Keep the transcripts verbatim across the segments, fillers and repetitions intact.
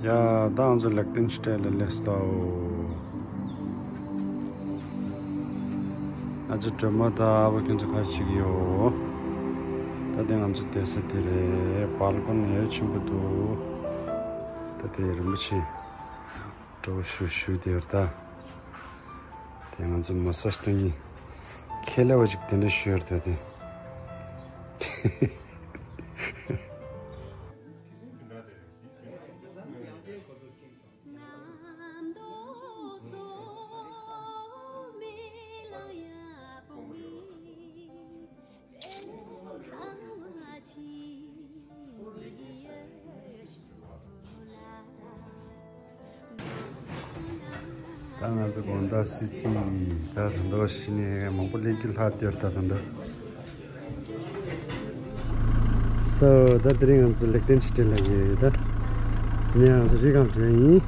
ཡ། ད་ང་ཚོ་ལེག་ཏེན་ཤི་ཊེ་ལ་སླེབས་སོང་། ཨ་ཅེ་སྒྲོལ་མ་དང་ཨ་བ་ཁྱོད་ཚོ་ག་རེ་བྱེད་ཀྱི་ཡོད། ད་དེ་ང་ཚོ་བསྡད་ས་དེ་རེད། སྦལ་ཀོ་ནི་ཡ་ཆེན་པོ་འདུག་ད་དེ་རིན་པོ་ཆེ་སྤྲོ་བོ་ཞུ་ཞུ་དེ་ཡོད་ད། དེ་ང་ཚོ་མ་སཱཇ་གཏོང་ཡིན། ཁེ་ལེ་བ་ཅིག་དེ་འདྲ་ཞུ་ཡོད་ད་དེ། ད་ང་ཚོ་དགོང་དག་སི་ཙི་ད་ད་འདོ་ཤི་ནས་མང་པོ་ལེན་རྒྱུ་ལྷག་སྟེར་ད་ད་འདོ། སོ་ད་དེ་རིང་ང་ཚོ་ལེག་ཏེན་ཤི་ཊེ་ལ་ཡོད་ད། ནས་ང་ཚོ་རི་སྒང་འགྲོ་ཡིན།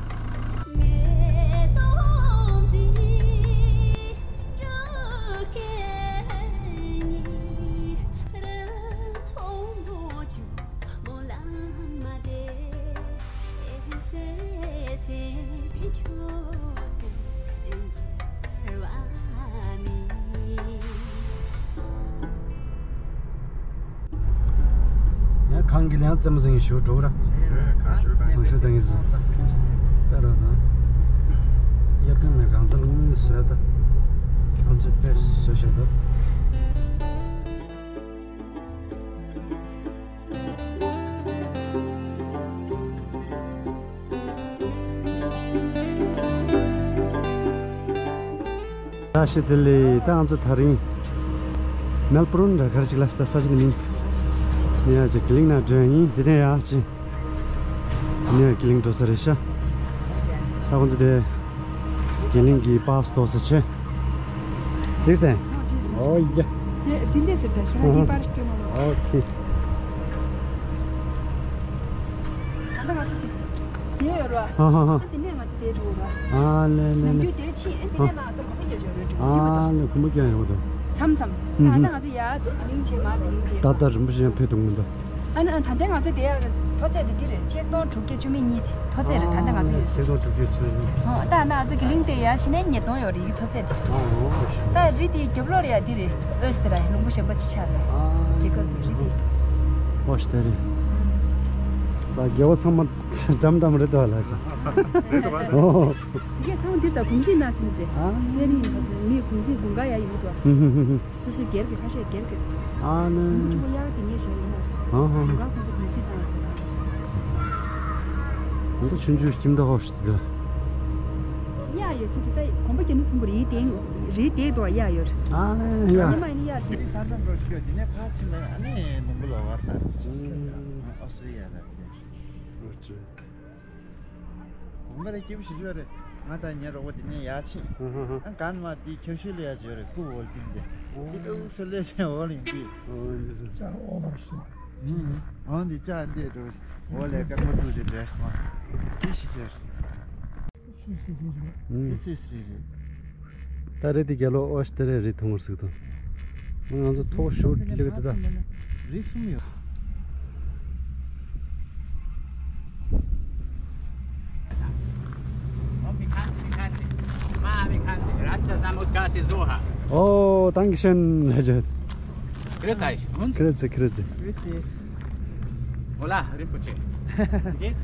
ཡང་ཁང་གི་ལན་རྩེ་མོ་ཟིན་ཞུ་འགྲོ་ར། གང་ཞུ་དང་ཡིན་ཙང་། པེ་ར་དང་། ཡ་ཀུན་ནས་གང་ཚ་ལུང་མིན་བཟོས་ད། ཁོང་ཚོས་དཔེ་བཟོས་ཤག་ད། བཀྲ་ཤིས་བདེ་ལེགས། ད་ང་ཚོ་ད་རིང་མེལ་བྷོ་རོན་ར་གར་ཅིག་ལ་ས་ས་ཆ་ནས་མིན། ནས་ཡ་ཅིག་ཀི་ལིང་ན་འགྲོ་ཡིན། དེ་ནས་ཡ་ཅིག་ནས་ཀི་ལིང་འགྲོ་ས་རེད་ཤག་ད་ཁོང་ཚོ་དེ་ཀི་ལིང་གི་པཱ་སི་ཐོག་ས་ཆེ། འགྲིག་སེ། ཨོ་ཡ། དེ་འདི་ཟེར་ད་ཁྱེད་རང་འདི་པར་སྐྱོན་མ་ལོ། ཨོ་ཁེ། ད་ལྟ་ང་ཚོ་དེ་ཡོད་ར། ཧ་ཧ་ཧ། དེ་ནས་ང་ཚོ་དེ་འགྲོ་ར། ཨ་ལེ་ལེ་ནམ་ལེ། རྒྱུན་དེ་ཕྱིན་ཨེ་དེ་ནས་མ་ང་ཚོ་གོམ་པ་རྒྱག་ཞོར་རེད་འགྲོ་གི་མ་གཏོགས། ཨ་ལེ་གོམ་པ་རྒྱག་ཡོང་གི་འདུག་མཚམས་མཚམས། ད་ལྟ་ང་ཚོ་ཡར་དེ་གླིང་ཆེ་མ་དེ་གླིང་དེ། ད་ལྟ་རིན་པོ་ཆེ་ཡང་ཕེབས་འདུག་མི་འདུག་ཨ་ནི་ཨ་ད་ལྟ་ང་ཚོ་དེ་ཡར་མཐོ་ཚད་དེ་འདི་རེད། ཆིག་སྟོང་དྲུག་བརྒྱ་བཅུ་མེད་གཉིས་དེ་མཐོ་ཚད་རེད། ད་ལྟ་ང་ཚོ་ཡོད་ས། ཆིག་སྟོང་དྲུག་བརྒྱ་བཅུ་མེད་གཉིས། ཨོ་ད་ང་ཚོ་གླིང་དེ་ཡར་ཕྱིན་ནས་ཉིས་སྟོང་ཡོད་རེད་མཐོ་ཚད་དེ། ཨ་ཨོ་ཨོ་ཤི། ད་རི་དེའི་རྒྱབ་ལོགས་རེད་ཡ། འདི་རེད། ཨོ་སི་ཏི་ར་ལུང་པ་གཞན་པ་ཅིག་ཆགས་རེད། ཨ་རྒྱལ་ཁབ་ཀྱི་རི་དེ། ཨོ་སི་ཏི་ར་ལི་ཡ། ད་རྒྱལ་པོ་ཚང་མ་འགྲམ་འགྲམ་རེད་དོ་ལ་ཞིག་ཨོ། ཡིག་ཚང་མ་འདིར་དང་གུང་ཚིགས་ན་ཟིན་ཏེ། ཨ་ནི་ཡ་རིང་ཡིན་པ་ཟེར་ནས་མི་གུང་ཚིགས་དགུན་ཁ་ཡ་ཡིན་མི་འདུག་ཧུམ་ཧུམ་ཧུམ་ཧུམ། སོ་སོའི་སྒེར་གྱི་ཁ་ཤས་སྒེར་གྱི། ཨ་ནི། ཁོང་ཚོ་གཡག་དེ་ངས་བྱས་ཡིན་ན། ཨ་ཧ་ཧ། དགུན་ཁ་ཁོང་ཚོ་གུང་ཚིགས་བཏང་ཟེར་ད། དགུན་ཁ་ཆུང་ཆུང་ཁྱིམ་བདག་ཧོ་ཤི་དེ། གཡག་ཡོད་ས་དེ་ད་གོམ་པ་རྒྱབ་ན་ཐུང་པོ་རེད། དེ་རེད་དེ་དོ་གཡག་ཡོད། ཨ་ནི་ཡ། ཨ་ནི་མ་ཡིན་གཡག་དེ། དེ་ས་མཚམས་རོ་ཤོད་དེ་ནས་ཕར་ཕྱིན་པ་ཨ་ནི་ནོར་བུ་ལོ་བར་དར་ཨོ་སི་ཏྲེ་ལི་ཡ་ལ་དེ། ཨོ་ཙི། གོང་ག་རེ་སྐྱིད་པོ་ཞིག་ཡོད་རེད། ང་དང་ངའི་རོགས་པ་དེ་ནས་ཡར་ཕྱིན། ཧ་ཧ་ཧ། ཨ་གན་མ་དེ་ཁྱོད་ཤུལ་ལ་ཡར་བྱོས་རེད། ཁུ་འོལ་ཏིན་ཅན། ཨོ། དེ་ཨུ་སི་ལེ་ཅན་འོལ་ཡིན་པས། ཨོ་འདི་སུ། ལྕགས་ཨོ་བར་སོང་། ཨུ། ཨོ་འདི་ལྕགས་འདི་འགྲོ། འོ་ལས་ཀ་ཁོ་ཚོ་དེ་འདྲ་སོང་། དེ་ཤི་ཆེར། སུད་སི་རེད། ཨུ། དེ་སུད་སི་རེད། ད་རེད་དེ་རྒྱལ་ལོ་ཨོ་སི་ཏྲེ་ལི་ཡ་རེད་མཐོང་བར་གཟིགས་དང་། ང་ཚོ་ཐོག་ཤོར་ལེགས་དེ་ད། རི་གསུམ་ཡོད། Oh, danke schön. Grüß euch. Und? Grüezi, grüezi. Grüezi. Hola, Rinpoche. Geht's?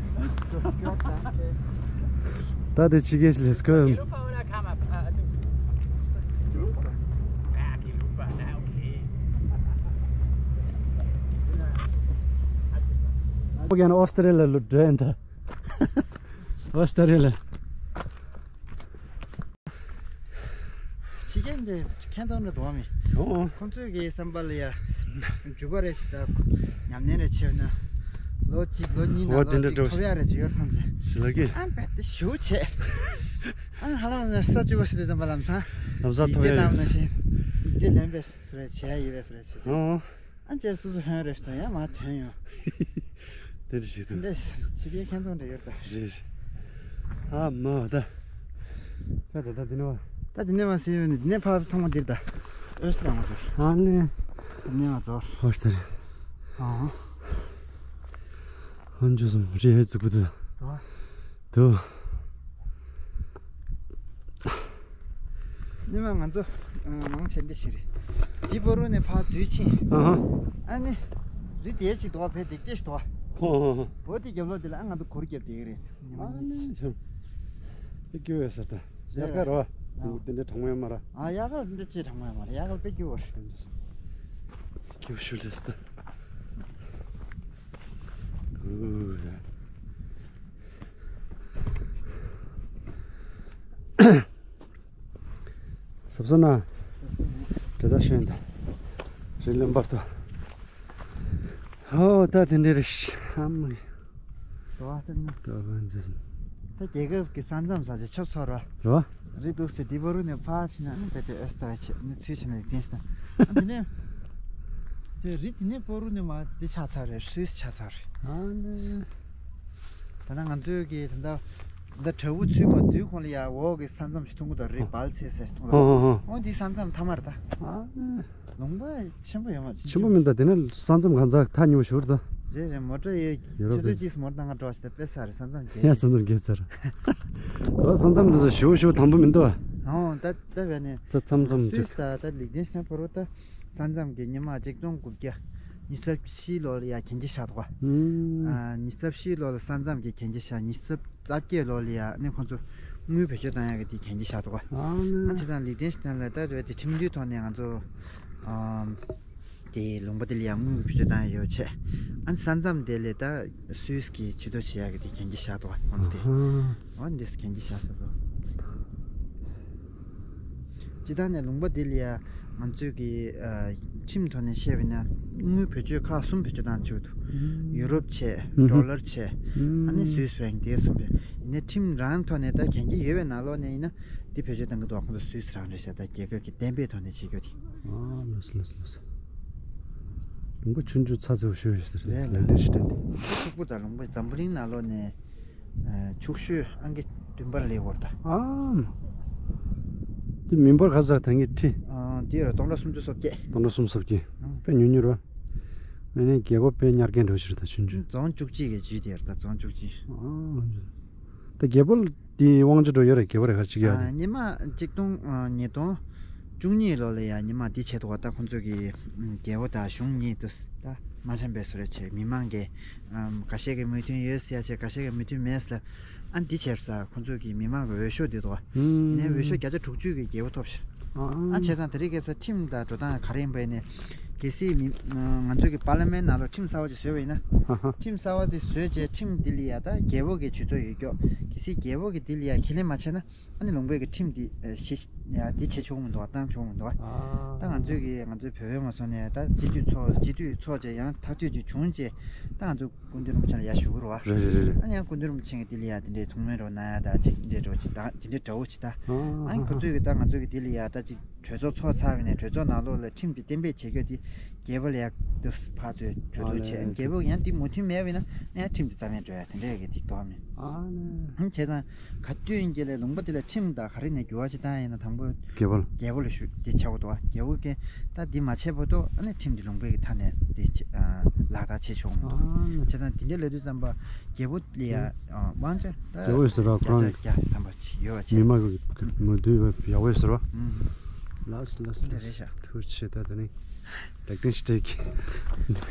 ད་དེ་ཕྱི་རྒྱལ་ཞིག་ལས་སྐོར། Gelopa oder Kamap? Ah, du. Gelopa. Ja, Gelopa, na okay. ཨོ་ཡང་ཨོ་སི་ཏྲེ་ལི་ཡ་ལ་འགྲོ་ཡིན་ད། ཨོ་སི་ཏྲེ་ལི་ཡ། ཕྱི་རྒྱལ་འདི་ཁྱེད་ཚང་འདྲ་འདུག་མི། ཨོ། ཁོང་ཚོས་ཀྱི་བསམ་པ་ལ་ཡ། འཇུག་པ་རེ་ཞིག་ད། ཉམས་ལེན་རེ་བྱས་ན། ལོ་གཅིག་ལོ་གཉིས་ནང་ཨོ་དེ་ལོ་འདྲ་གཅིག་འགྲོ་ཐོབ་ཡག་རེ་ཅིག་ཡོད་བསམ་གྱི། ཞི་ལ་གི། ཨ་བད་དེ་ཞུ་བྱས། ཨ་ཧ་ལམ་ན་ས་བཅུ་པ་ཞིག་དུས་ཙམ་པ་ལམ་སང་། ལམ་སང་ཐོབ་ཡག་ཡིག་ཚད་ལམ་ན་བཞིན། ཡིག་ཚད་ལོན་པས་སུ་རེ་བྱས་ཡོད་པས་སུ་རེ་བྱས། ཨོ། ཨ་ཅེར་སུ་སུ་ཧོན་རེ་ཐོན་ཡ་མ་ཐོན་ཡོང་། དེ་འདྲ་ཞིག་འདུག་འདྲ་ཞིག་གི་ཁྱེད་ཚོ་འདྲ་ཡོད་ད། རེད་རེད། ཨ་མ་ད། ད་ད་ད་དེ་ནས་བ། ད་དེ་ནས་བ་སེ་ཡོད་ནི་དེ་ནས་ཕ་ཐོང་མ་དེར་ད། ཨོས་ལ་མ་ཚོར། ཨ་ནི། དེ་ནས་བ་ཚོར། ཧོར་ད་རེད། ཨ། ཧོན་ཇོ་སམ་རེད་ཙུག་པུ་ད། ད། དུ། ཉི་མ་ང་ཚོ་མང་ཆེ་འདི་ཞིག་རེད། འདི་པོ་རུ་ནས་ཕར་འཛུལ་ཕྱིན། ཨ་ཧ། ཨ་ནི། རི་དེ་ཞིག་འདུག་བ། བས་འདི་སྐད་ཞིག་འདུག་བ། ཧོ་ཧོ་ཧོ། འོ་དེ་རྒྱབ་ལོགས་དེ་ལ་ཨ་ང་ཚོ་གུར་རྒྱབ་བསྡད་ཀྱི་རེད། ཉི་མ་ཨ་གཉིས་ནི་ཤིག་ཆུ། དེ་སྐྱོ་བས་ཟེར་ད། རེད་ཡག་ག་རེད་བ། ཨ། འདི་འདྲ་གྲང་མོ་ཡོད་མ་ར། ཨ་ཡག་ག་འདི་ཅི་གྲང་མོ་ཡོད་མ་རེད། ཡག་ག་དཔེ་སྐྱོ་བ་རེད། སྐྱོ་ཤུ་ལས་ད། ཨུ་ཡ། སབ་སོ་ན། དེ་ད་ཤེས་ད། རི་ལམ་བར་དུ། ཧོ་ད་དེ་འདྲ་རེད་ཤི་ཨ་མ་གི། དོ་ཨ་ད་ནི། དོ་ཨ་ཇི་སམ། ད་རྒྱལ་ཁབ་ཀྱི་ས་མཚམས་ས་ཆ་ཆོབ་ཚོར་བ། རོ། རི་འདུག་སེ་དེ་བོ་རུ་ནས་ཕར་ཕྱིན་ན་ནི་དེ་དེ་ཨེ་སྟ་ཆེ་ནི་ཚུལ་ཕྱིན་ན་ཡིག་བསྟན་སྟ། ཨ་དེ་ནས། དེ་རི་དེ་ནས་བོ་རུ་ནས་མ་དེ་ཆགས་ཚར་རེད། སུས་ཆགས་ཚར་རེད། ཨ་ནི། ད་ལྟ་ང་ཚོའི་གི་ད་ལྟ་ད་དྲ་བོ་ཚུད་མ་ཚུད་གོང་ལ་ཡ་འོག་གི་ས་མཚམས་ཤིག་མཐོང་གི་འདུག་རི་སྦལ་ཚེ་ས་ཞིག་མཐོང་གི་འདུག་ཧོ་ཧོ་ཧོ། འོ་འདི་ས་མཚམས་མཐའ་མར་ད། ཨ། ལུང་པ་ཆེན་པོ་ཡོད་མ་ཆེན་པོ་མིན་ད། དེ་ནས་ས་མཚམས་གང་ཚ་ཐག་ཉེ་བོ་ཞུ་ར་ད། རེད་རེད། མོ་ཊ་ཡོད། ཡོ་རོབ་ཆུ་ཚོད་གཅིག་མོ་ཊ་ནང་འགྲོ་ཞིག་ད་དཔེ་ས་རེད། ས་མཚམས་ཡ་བརྒལ་ས་མཚམས་བརྒལ་ཚར། ད་ས་མཚམས་འདི་ཚོ་ཞུ་ཞུ་དམ་པོ་མི་འདུག་ཨ། ཨོ་ད་ད་བས་ནས་ད་མཚམས་མཚམས་སུས་ད་ད་ལིག་ལྡན་ཤ་ཕོ་རོ་ད། ས་མཚམས་ཀྱི་ཉི་མ་གཅིག་སྟོང་དགུ་བརྒྱ་ཉི་ཤུ་རྩ་བཞི་ལོ་ལ་ཡ་གན་རྒྱ་བཞག་འདུག་ག་ཨུམ། ཉི་ཤུ་རྩ་བཞི་ལོ་ལ་ས་མཚམས་ཀྱི་གན་རྒྱ་བཞག་ཉི་ཤུ་རྩ་བརྒྱད་ལོ་ལ་ཡ་ནི་ཁོང་ཚོ་དངུལ་བེད་སྤྱོད་བཏང་ཡ་གི་དེ་གན་རྒྱ་བཞག་འདུག་ག་ཨ་ནི། ཨ་བྱས་ཙང་ལིག་ལྡན་ཤ་ལ་ད་རེད་དེ་ཁྲིམས་མཐུན་ཐོག་ནས་ང་ཚོ་ཨམ། དེ་ལུང་པ་དེ་ལ་ཡ་དངུལ་བེད་སྤྱོད་བཏང་ཡ་ཡོད་བྱས། ཨ་ནི་ས་མཚམས་དེ་ལས་ད་སུད་སི་གི་ཇུས་གཏོགས་བྱེད་ཡ་གི་དེ་གན་རྒྱ་བཞག་འདུག་ག་ཁོང་ཚོ་དེ། ཨ་ཧ། འོ་འདྲས་གན་རྒྱ་བཞག་ས་སོ། སྤྱི་བཏང་ནས་ལུང་པ་འདི་ལ་ཡ་ང་ཚོས་ཀྱི་ཨ་ཁྲིམས་ཐོག་ནས་བཤད་པ་ཡིན་ན་དངུལ་བེད་སྤྱོད་ཁག་གསུམ་བེད་སྤྱོད་བཏང་བཅུག་འདུག་ཡུ་རོབ་བྱས། ཨུ་ཧུ། ཌོ་ལར་བྱས། ཨུ་ཧུ། ཨ་ནི་སུད་སི་ཕྲེང་དེ་གསུམ་བྱས། ཡིན་ནའི་ཁྲིམས་རང་ཐོག་ནས་ད་གན་རྒྱ་ཡོད་པའི་ནང་ལོགས་ནས་ཡིན་ན་འདི་བེད་སྤྱོད་བཏང་གི་འདུག་ཁོང་ཚོ་སུད་སི་རང་རེད་ཤག་ད་རྒྱལ་ཁབ་ཀྱི་གཏན་འབེབས་ཐོག་ནས་བྱེད་རྒྱུ་དེ། ཨ་ལགས་སོ་ལགས་སོ་ལགས་སོ། ལུང་པ་ཆུང་ཆུང་ཚ་ཚ་པོ་ཞིག་རེད་ཟེར། རེད་ལགས། ལེགས་འདྲེན་ཞིག་སྤྲད་འདུག་ཕྱུག་པོ་དང་ལུང་པ་འཛམ་བུ་གླིང་ནང་ལོགས་ནས། ཕྱུག་ཤོས་ཨང་ཀི་བདུན་པར་སླེབས་ཡོད་རེད་ད། ཨང་། དེ་མི་འབོར་ག་ཚོད་ད་ངས་ཁྲི། ཨང་། དེ་ཡོད་རེད། སྟོང་ཕྲག་སུམ་ཅུ་སོ་བརྒྱད། སྟོང་ཕྲག་སུམ་ཅུ་སོ་བརྒྱད། ཨང་། དཔེ་ཉུང་ཉུང་རེད་བ། ཨ་ནི་རྒྱལ་སྒོ་དཔེ་ཉར་མཁན་འདྲ་བོ་ཞིག་རེད་ད་ཆུང་ཆུང་། རྫོང་བཅུ་གཅིག་གི་ཇུས་དེ་ཡོད་རེད་ད། རྫོང་བཅུ་གཅིག། ཨང་། ད་རྒྱལ་པོ་དེའི་དབང་ཆ་འདྲ་བོ་ཡོད་རེད། རྒྱལ་པོ་རེ་ག་གཅིག་ཡོད་རེད། ཉི་མ་གཅིག་སྟོང་ཉིས་སྟོང་བཅུ་གཉིས་ལོ་ལ་ཡ་ཉི་མ་འདི་བྱས་འདུག་བ། ད་ཁོང་ཚོ་གི་རྒྱལ་པོ་དང་གཞུང་གཉིས་དུ་ད་མ་འཆམ་པའི་བཟོ་འདྲ་བྱས། མི་མང་གི་ཨམ། འགའ་ཤས་ཀྱི་མོས་མཐུན་ཡོད་ཟེར་ཡ་བྱས། འགའ་ཤས་ཀྱི་མོས་མཐུན་མེད་ཟེར། ཨ་འདི་བྱས་ས་ཁོང་ཚོ་གི་མི་མང་གི་འོས་ཤོག་འདི་འདུག་བ། ཨུམ། ཡིན་ནའི་འོས་ཤོག་བརྒྱ་ཆ་དྲུག་ཅུ་གི་རྒྱལ་པོ་ཐོབ་ཤག་ཨ། ཨ་བྱས་ཙང་དེ་རིང་ཁ་སང་ཁྲིམས་དང་འགྲོ་སྟངས་ག་རེ་ཡིན་པ་ཡིན་ནའི། གལ་སྲིད་མི་ང་ཚོ་གི་པར་ལི་མེན་ནང་ལ་ཁྲིམས་གསར་བ་ཅིག་བཟོས་པ་ཡིན་ན། ཧ་ཧ། ཁྲིམས་གསར་བ་དེ་བཟོས་རྗེས་ཁྲིམས་འདི་ལ་ཡ་ད་རྒྱལ་པོ་གི་ཇུས་གཏོགས་ཡོད་ཀྱོག་གལ་སྲིད་རྒྱལ་པོ་གི་འདི་ལ་ཡ་ཁས་ལེན་མ་བྱས་ན། ཨ་ནི་ལུང་པའི་གི་ཁྲིམས་འདི་ཨ་གཞི་ཡ་འདི་བྱེད་ཆོག་མི་འདུག་བ། བཏང་ཆོག་མི་འདུག་བ། ཨ། ད་ང་ཚོས་གི་ང་ཚོའི་བོད་པའི་མ་སོང་ནས་ད་སྤྱི་འཐུས་ཚོགས། སྤྱི་འཐུས་ཚོགས་བྱས་ཡང་ཐག་གཅོད་ཅིག་བྱུང་རྗེས་ད་ང་ཚོ་སྐུ་མདུན་རིན་པོ་ཆེ་ལ་ཡར་ཞུ་གི་རེད་བ། རེད་རེད་རེད་རེད། ཨ་ནི་ཡང་སྐུ་མདུན་རིན་པོ་ཆེ་གི་འདི་ལ་ཡ་དེ་འདྲའི་ཐུགས་སྨོན་རོགས་གནང་ཡ་ད་ཅིག་འདི་འདྲའི་འདྲ་བོ་ཅིག་ད་དེ་འདྲའི་འདྲ་བོ་ཅིག་ད། ཨ་ཨ་ཁོ་ཚོས་གི་ད་ང་ཚོ་གི་འདི་ལ་ཡ་ད་ཅིག་གྲོས་ཚོགས་ཚོགས་ཚར་བ་ནས་གྲོས་ཚོགས་ནང་ལོགས་ལ་ཁྲིམས་འདི་གཏན་འབེབས་བྱེད་རྒྱུ་འདི་རྒྱལ་པོ་ལ་ཡ་འདི་ཕར་ཚུར་གྲོས་བསྡུར་བྱས། ཨ་ནི་རྒྱལ་པོ་ཡང་འདི་མོས་མཐུན་མེད་པ་ཡིན་ན་ཡང་ཁྲིམས་འདི་རྩ་མེད་འགྲོ་ཡ་དེ་འདྲའི་གི་ཅིག་དོགས་མེད། ཨ་ནི། བྱས་ཙང་ག་དུས་ཡིན་གྱི་ལས་ལུང་པ་འདི་ལ་ཁྲིམས་དང་ག་རེ་ནས་འགྱུར་བ་ཅིག་བཏང་ཡིན་ན་དང་པོ་རྒྱལ་པོ་ལ། རྒྱལ་པོ་ལ་ཞུ་འདི་བྱ་དགོས་འདུག་བ། རྒྱལ་པོ་གིས་ད་འདི་མ་བྱས་བར་དུ་ཨ་ནི་ཁྲིམས་འདི་ལུང་པའི་གི་མཐའ་ནས་འདི་བྱེད་ཨ་ལག་བསྟར་བྱེད་ཆོག་མི་འདུག་ཨ་ནི། བྱས་ཙང་འདི་འདྲ་ལབ་དུས་ཙམ་པ་རྒྱལ་པོ་ལ་ཡ་ཨ་དབང་ཆ་ད་རྒྱལ་པོ་ཡོད་ཟེར་བ་ཁོ་རང་བརྒྱ་ཆ་བརྒྱ་ཐམ་པ་ཅིག་ཡོད་པ་བྱས། མི་མང་གི་མོས་མཐུན་ཡོད་པ་ཡག་པོ་ཡོད་ཟེར་བ། ཨུམ། ལགས་སོ་ལགས་སོ་འདི་ལགས་རེད་ཤག་སོ། ཐུགས་རྗེ་ཆེ། ད་དེ་ནི་ལེགས་ལྡན་ཤི་ཏྲེ་གི་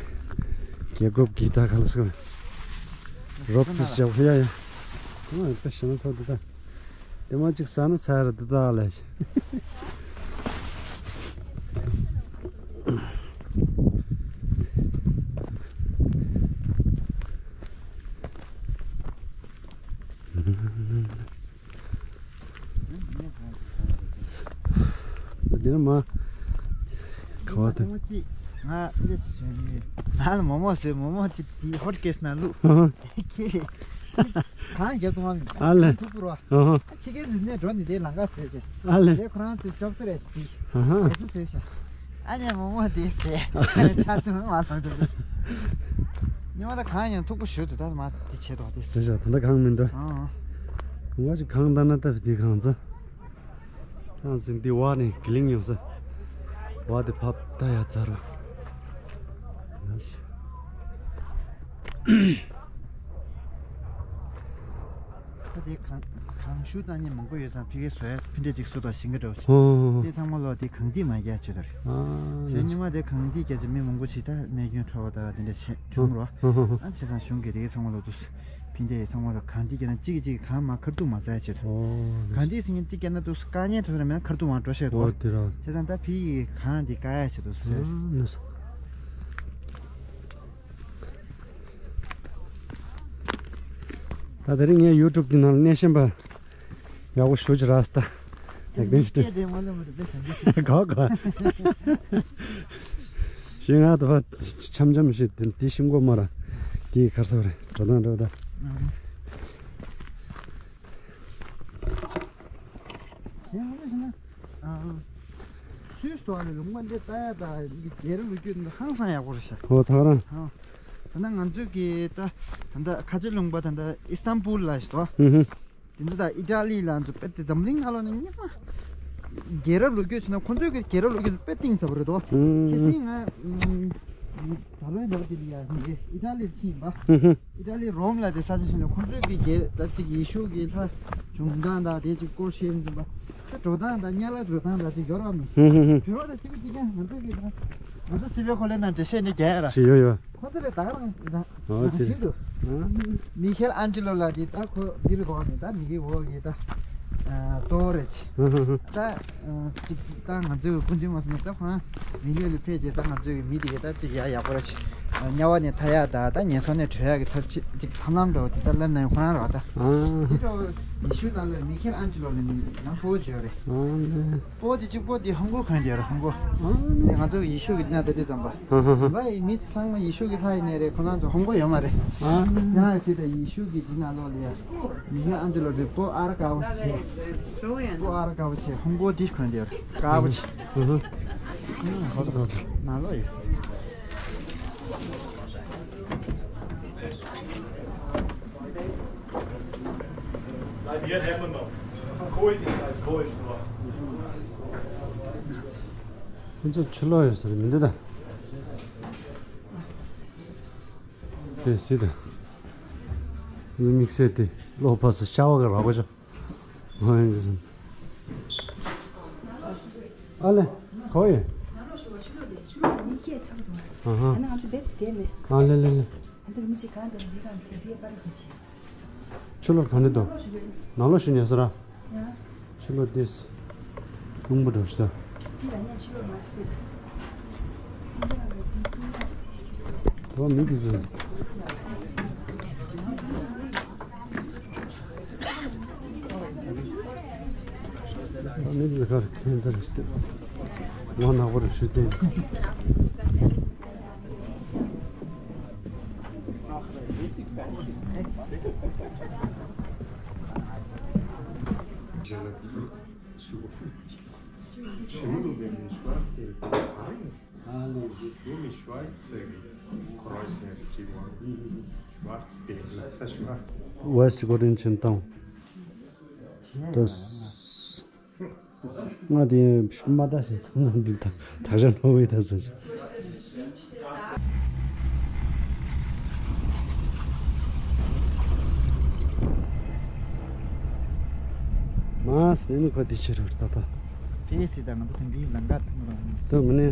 རྒྱལ་སྒོ་གི་ད་ག་ལ་སོ། རོབ་ཙི་ཞབས་ཡ་ཡ། ཨ་ད་ཞེ་ན་ཚ་འདི་ད། དེ་མ་གཅིག་ཟ་ན་ཚ་ར་འདི་ད་ལས། འདི་ནི་མ། ཁ་བ་དང་། ང་འདི་ང་ལ་མོག་མོག་བཟོས། མོག་མོག་དེ་དེ་ཧོ་ཊི་ཀེ་སི་ནང་བླུགས། ཨ་ཧ། ཁྱེད་གང་རྒྱབ་ཏུ་མ་མིན། ཨ་ལེ། ཐུག་པོ་རོ། ཨ་ཧ། ཕྱི་རྒྱལ་ནས་འགྲོ་ནི་དེ་ལང་ཀ་བཟོས་ཅེ། ཨ་ལེ། དེ་ཁོ་རང་ཚོའི་ཅོག་ཏུ་རེ་ཞིག་དེ། ཨ་ཧ། དེ་ཚོ་བཟོས་ཤག་ཨ་ནི་མོག་མོག་དེ་ཟས། ཆ་ཚང་མ་ལང་འགྲོ་གི། ཉི་མ་ད་གང་ཡང་ཐུག་པོ་ཞུ་དུ་ད་མ་དེ་བྱེད་དོ་དེ་ཟས། ཟས་ཤག་ད་ལྟ་གང་མི་འདུག་ཨ་ཨ། ང་ཅིག་གང་ད་ན་ད་དེ་གང་ཚ། ཁང་ཟིན་འདི་བ་ནི་གི་ལིང་ཡོང་ས། བ་དེ་ཕབ་ད་ཡ་ཚར་བ། ཡ་ཤི། ད་དེ་གངས་གངས་ཤུགས་བཏང་མཁན་མང་པོ་ཡོད་ཙང་ཕ་གིའི་བཟོ་ཡ་ཕན་འབྲས་ཅིག་བཟོ་དང་ཞིང་ཁ་འདྲ་བོ་ཅིག་ཨོ། དེ་ཚང་མ་ལོ་དེ་གངས་ཐིག་མ་རྒྱག་བྱེད་དར། ཨ། ཟེར་ཉི་མ་དེ་གངས་ཐིག་རྒྱག་ཅིག་མི་མང་པོ་ཅིག་ད་རྨས་སྐྱོན་འཕྲོ་བ་དང་དེ་འདྲ་བྱེད་བྱུང་རོ། ཨ། བྱས་ཙང་གཞུང་གི་དེ་གའི་ཚང་མ་ལོ་དུས་ཕན་འབྲས་ཚང་མ་ལོ་གངས་ཐིག་རྒྱག་ན་གཅིག་གིས་གཅིག་གི་གངས་མ་ཁར་ཐུག་མ་བཙལ་བྱེད་དར། ཨོ། གངས་ཐིག་ཟེར་མཁན་གཅིག་རྒྱག་ན་དུས་དཀའ་ངལ་འཕྲོ་ར་མེད་ན་ཁར་ཐུག་མ་འགྲོ་བཤད་དོ། ཨོ་དེ་ར། བྱས་ཙང་ད་ཕ་གིའི་གངས་དེ་བཀག་ཡ་བྱེད་དོ་ཟེར། ཨ་ནུས། ད་དེ་རིང་ངས་ཡུ་ཊུབ་གི་ནང་ལ་གནས་ཤན་པ་ཡག་པོ་ཞུ་ཅི་ར་སྟ། ལེགས་ལྡན་ཞུ། སྐད་དེ་མ་ལོ་མ་རེད་པས་བྱང་ཆུབ། གོ་གོ། ཞེ་ང་དུ་བ་འཆམ་འཆམ་ཞིག་དེ་དེ་ཤིང་སྒོ་མ་ར་དེའི་ཁར་ཐོག་རེད་འགྲོ་དང་འགྲོ་དང་། ཞེ་ང་ལ་ཞེ་ན། སུད་སི་ལ་ལུང་པ་འདི་ལྟ་ཡ་ད་རྒྱལ་རབས་ལོ་རྒྱུས་འདི་ཧང་སང་ཡག་པོ་རེད་ཤག་ཨོ་ད་རང་། ད་ནང་ང་ཚོས་ཀྱི་ད་ད་ལྟ་ཁ་ཆེ་ལུང་པ་ད་ལྟ་ཨི་སྟན་པུལ་ལ་ཞིག་ཏོ། ཧུམ་ཧུམ། དེ་ཚོ་ད་ཨི་ཊ་ལི་ལ་ཚོ་དཔེ་དེ་འཛམ་གླིང་ནང་ལོགས་ནས་རྙིང་མ། རྒྱལ་རབས་ལོ་རྒྱུས་ཟེར་ན་ཁོ་ཚོས་ཀྱི་རྒྱལ་རབས་ལོ་རྒྱུས་དཔེ་གཏིང་ཟབ་པོ་རེད་དོ། ཧུམ། ཁ་སང་ང་ད་ལོའི་ལོ་དེ་ལ་ཡ་ཨི་ཊ་ལིར་ཕྱིན་པ། ཧུམ་ཧུམ། ཨི་ཊ་ལི་རོམ་ལ་དེ་ས་ཆ་ཞིག་ནས་ཁོ་ཚོས་ཀྱི་རྒྱལ་ད་ཅིག་ཡེ་ཤུ་གི་ལྷ་བྱུང་སྟངས་དང་དེ་ཅིག་སྐོར་བཤད་ཟིན་པ། ད་འགྲོ་སྟངས་དང་དམྱལ་བ་འགྲོ་སྟངས་དང་ཅིག་ཡོད་ར་མི། ཧུམ་ཧུམ་ཧུམ། བོད་པ་དང་གཅིག་པ་གཅིག་རྐྱང་ང་ཚོ་གི་ད་ང་ཚོ་སི་པའི་ཁོ་ལེ་ནང་འགྲེལ་བཤད་ནི་རྒྱག་ཡ་ར། ཞིག་ཡོད་ཡོད། ཁོ་ཚོ་ལས་ད་ག་རང་རང་ཨོ་རང་ཅི། བཞིན་དུ། ཨ། མི་ཁེལ་ཨན་ཇི་ལོ་ལ་དེ་ད་ཁོ་འདི་རུ་གོ་བ་མི་ད་མི་གི་འོག་གི་ད་གཙོ་བོ་རེད་ཅི། ཧུམ་ཧུམ་ཧུམ། ད། ཅིག་ད་ང་ཚོའི་སྐུ་མདུན་མ་སོང་ནས་ད་ཁོ་རང་མི་ལུས་ལ་ཕེབས་རྗེས་ད་ང་ཚོའི་མི་དེ་ག་ད་ཅིག་ཡ་ཡག་པོ་ར་ཅིག་དམྱལ་བ་ནས་ཐར་ཡག་དང་ད་ངན་སོང་ནས་གྲོལ་ཡག་གི་ཐབས་ཅིག་ཅིག་ཐབས་ལམ་འདྲ་བོ་དེ་ད་ལབ་ན་ཡང་ཁོ་རང་ར་བ་ད། ཨ། དེ་འདྲ་བོ་ཡེ་ཤུ་ནང་ལ་མི་ཁེལ་ཨན་ཇི་ལོ་ལ་ནི་ཡང་ཕོ་བོ་བརྗོད་རེད། ཨ་ནི། ཕོ་བོ་དེ་གཅིག་པོ་དེ་ཧོང་ཀོང་གོན་བསྡད་ར་ཧོང་ཀོང་། ཨ་ནི། དེ་ང་ཚོ་ཡེ་ཤུ་གི་དེ་ན་ད་དུས་ཙམ་པ། ཧ་ཧ་ཧ། བ་ཡི་མི་ཚང་མ་ཡེ་ཤུ་གི་ལྷ་ཡིན་ནའི་རེད་ཁོ་རང་ཚོ་ཧོང་ཀོང་ཡོད་མ་རེད། ཨ་ནི། ཡང་སྲིད་ད་ཡེ་ཤུ་གི་དེ་ནང་ལོགས་ལ་ཡ། མི་ཁེལ་ཨན་ཇི་ལོ་རེད་པོ་ཨར་དཀར་པོ་བྱས། པོ་ཨར་དཀར་པོ་བྱས་ཧོང་ཀོང་དེ་གོན་དེ་དཀར་པོ་བྱས། ཧུ་ཧུ། ཁོ་ཚོ་ནང་ལོགས་ཡོད། Like, yes, happen though. Cool, like, cool, so. ཁོ་ཚོ་ཕྱི་ལོགས་ཡོད་ས་རེད་མི་འདུག་ད། དེ་སྲིད་དུ། དམིགས་བསལ་དེ་གློག་ཕར་ས་ཤ་བ་ག་རག་པ་ཆོ། ཨ་ལེ། གོ་ཡེ། ནང་ལོགས་ཤོག་ཕྱི་ལོགས་དེ་ཕྱི་ལོགས་དེ་མི་སྐད་ཚ་པོ་འདུག་ཨ་ཧ། ད་ནི་ང་ཚོ་རྦད་དེ་མེད། ཨ་ལེ་ལེ་ལེ། ཨ་འདིར་མི་གཅིག་གང་དེར་རི་གང་དེ་བེ་པར་གྱི་ཆེ། ཕྱི་ལོགས་གང་འདྲ་འདུག་ནང་ལོགས་ཤོག་ཉལ་ས་ར། ཡ། ཕྱི་ལོགས་དེ། རླུང་བུ་འགྲོ་ཤི་ད། ཅི་ལ་ཉལ་ཕྱི་ལོགས་མ་ཤི་པས། ཨོ་མི་དེ་ཚོ། ཨོ་མི་དེ་ཚོ་གར་ཁེན་ཚར་ཤི་ཏེ། ངོ་ནག་པོ་རུ་ཤི་ཏེ། West Gordon Chin Town. Das. ང་དེ་མ་ད་ང་འདི་ད་ད་ཞག་ནོ་བའི་ད་ཟེར། མ་སེ་ནི་ཁོ་དེ་ཕྱིར་རོ་ད་ད། དེ་སི་ད་ང་ཚོ་དེང་གི་ལམ་ཁ་ཐུག་རོགས་ནི། ད་མི་ནི་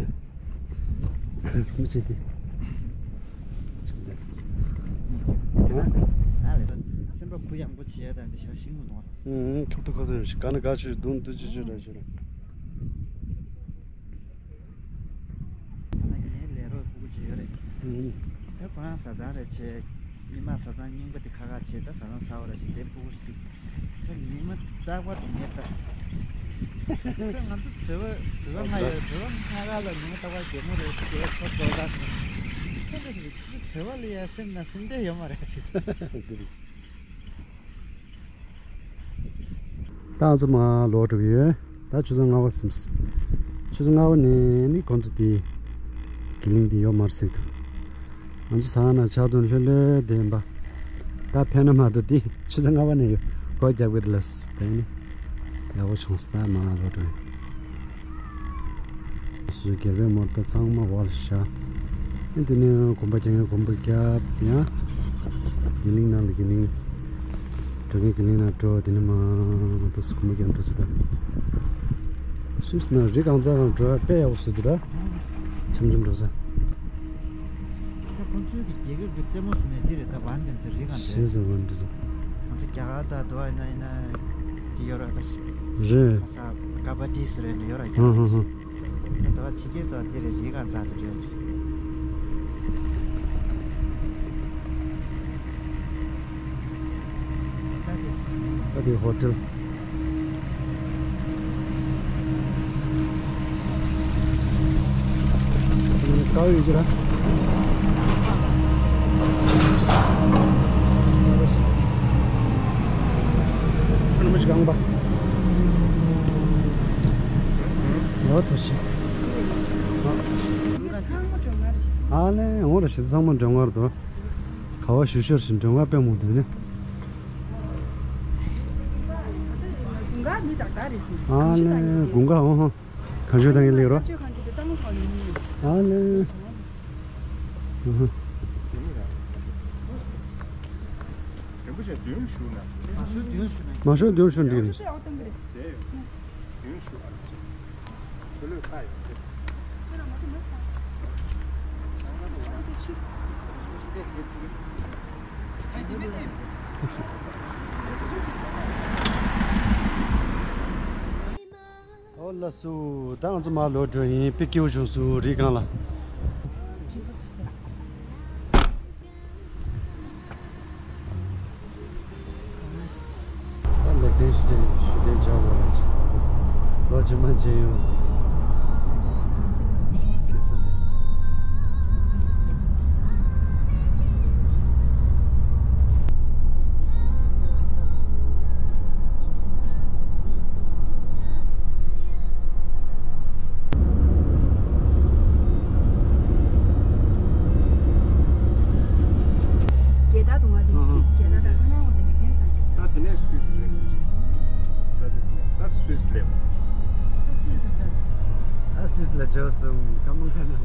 མི་བྱེད་དེ། སེམས་པ་གུ་ཡངས་པོ་བྱེད་ཡ་ད་འདི་ཞག་ཤིང་མི་འདུག་ཨུམ། ཐུག་ཐུག་ཁ་ཐུག་ཞིག་ག་ན་ག་ཆུ་རྡུང་དུ་ཅི་ཅི་ར་ཞུ་ར། ད་ནི་ངའི་ལས་རོགས་ཕྲུ་གུ་ཅིག་ཡོད་རེད། ཨུམ། ད་ཁོ་རང་བཟའ་ཚང་རེད་བྱས། ཉི་མ་བཟའ་ཚང་རྙིང་པ་དེ་ཁ་ཁ་བྱས་ད་བཟའ་ཚང་ཟ་བ་རེད་བྱས་དེ་ཕྲུ་གུ་ཞིག་ད་ཉི་མ་རྟག་པར་དུ་ངས་ལྟ། ད་ང་ཚོ་བོད་པ་བོད་པ་ང་ཡོད་བོད་པ་ང་ཁ་ཁ་ལ་ཉི་མ་རྟག་པར་གད་མོ་རེད་ཟེར་གད་ཚོ་ཚོ་ད་ཟེར། ཁྱོད་ཚོ་བོད་པ་ལ་ཡ་སེམས་ན་སེམས་ཁྲལ་ཡོད་མ་རེད་ཟེར། ད་ང་ཚོ་མར་ལོག་འགྲོ་གི་ཡོད། ད་ཆུ་ཚོད་ལྔ་པ་ཟིན། ཆུ་ཚོད་ལྔ་པ་ནས་ནི་ཁོང་ཚོ་དེ་དགེ་ལིང་དེ་ཡོད་མ་རེད་ཟེར་འདུག་ང་ཚོ་ཟ་ཁང་ནང་ཆགས་དོན་ལྷོད་ལྷོད་བསྡད་ཡིན་པ། ད་ཕན་ན་མ་གཏོགས་དེ་ཆུ་ཚོད་ལྔ་པ་ནས་ཡོད་སྒོ་རྒྱག་གི་རེད་ལ་ཟེར་ནི། ཡག་པོ་བྱུང་སོང་། ད་མར་ལོག་འགྲོ་ཡིན། སུ་སྒེར་པའི་མོ་ཊ་ཚང་མ་བར་བཞག་ཨེ་དེ་ནས་གོམ་པ་རྒྱག་ཡང་གོམ་པ་རྒྱབ་ཡང་། དགེ་ལིང་ནང་ལ་དགེ་ལིང་ འགྲོ་མཁན་གྱི་གླིང་ན་འགྲོ་བ་དེ་ནི་མ་ཏོག་སི་ཁོ་མོ་རྒྱང་འགྲོ་ཚུལ་དང་། སུད་སི་ན་རི་སྒང་རྩ་སྒང་འགྲོ་བ་དཔེ་ཡག་པོ་བཟོས་འདུག་ར། འཆམ་འཆམ་འགྲོ་ས། ད་ཁོང་ཚོའི་གི་རྒྱལ་ཁབ་ཀྱི་རྩེད་མོ་ཟེར་ནས་འདི་རེད། ད་བན་དེ་ཚོ་རི་སྒང་དེ་ཤེས་ཟེར་བན་དེ་ཚོ། ང་ཚོ་རྒྱ་གར་དང་དུ་བ་ཡིན་ན་ཡིན་ན་དེ་ཡོད་ར། ད་རེད། ཁ་ས་ཀ་བ་ཏི་ཟེར་རེད་ནི་ཡོད་ར། རྒྱ་ཧ་ཧ་གར་ཧ། ད་དུ་བ་ཕྱི་རྒྱལ་དང་དེ་རེད། རི་སྒང་རྩ་ཚོ་རེད། ད་དེ་ཧོ་ཊེལ། དཀའ་ཡོད་ཀྱི་ར། ཨ་ནི་མ་ཅིག་ཨང་པ། ཡོད་ཐུགས་རྗེ་ཆེ། ཨ་ལེ་འོང་ར་ཤི་ཚང་མ་འགྲོ་ངར་དུ། ག་བ་ཞུ་ཤོར་ཞིང་སྒྲོན་ཁ་དཔེ་མོ་འདུག་ནི། དགུན་ཁ་ནི་ཏག་ཏག་རེད་སོང་། ཨ་ལེ་དགུན་ཁ་ཧོ་ཧོ། གང་ཞུ་དང་ཡིན་ལེགས་རོ། ཨ་ལེ། ཨ་ཧ། མ་ཤོད་མདུན་ཞུ་འགྲིག་རེད། ཨོ་ལགས་སོ། ད་ང་ཚོ་མར་ལོག་འགྲོ་ཡིན། དཔེ་སྐྱིད་པོ་བྱུང་སོང་རི་སྒང་ལ། ད་ལེགས་ལྡན་ཞུ་དེ་ཞུ་དེ་འཇགས་པ་ལ་ལོ་རྗེས་མ་མཇལ་ཡོང་། རྒྱལ་དར་དུ་ང་དེ་ཨ་ཧ། སུད་སི་རྒྱལ་དར་དང་ཁ་ནང་འོ་དེ་ལེགས་ལྡན་དང་རྒྱལ་དར། ད་དེ་ནས་སུད་སི་རེད། ས་ཆ་དེ་ནས་ད་སུད་སི་ལེབ། སུད་སི་དང་། ད་སུད་སི་ལ་འབྱོར་སོང་། ཀ་མ་ཁ་ན་ལ།